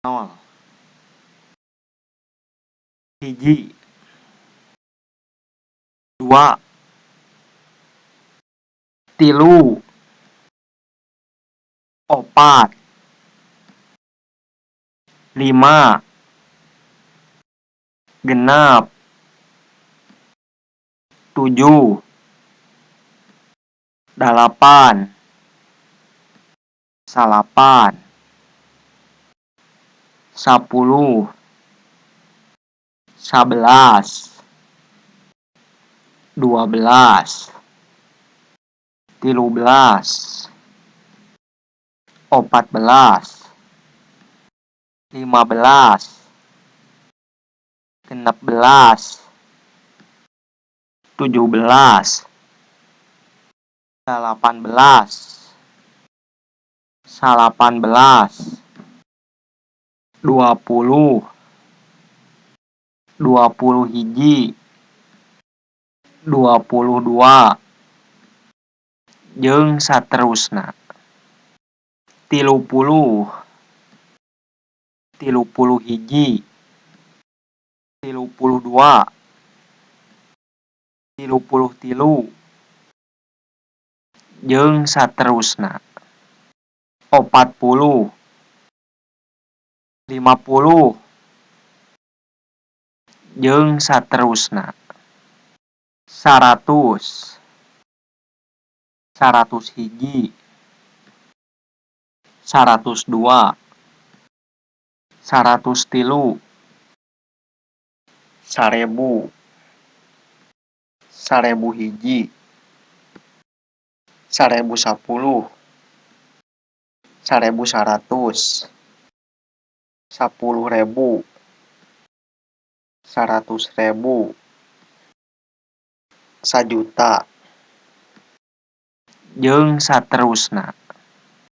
Nol, hiji, dua, tilu, opat, lima, genep, tujuh, dalapan, salapan, 10, 11, 12, 13, 14, 15, 16, 17, 18, 19, 20, 21, 22, jeung saterusna. 30, 31, 32, 33, jeung saterusna. 40, 50, jeung saterusna. 100, 101, 102, 103, 1000, 1001, 1010, 1100, 10.000, 100.000, 1 juta, jeung saterusna.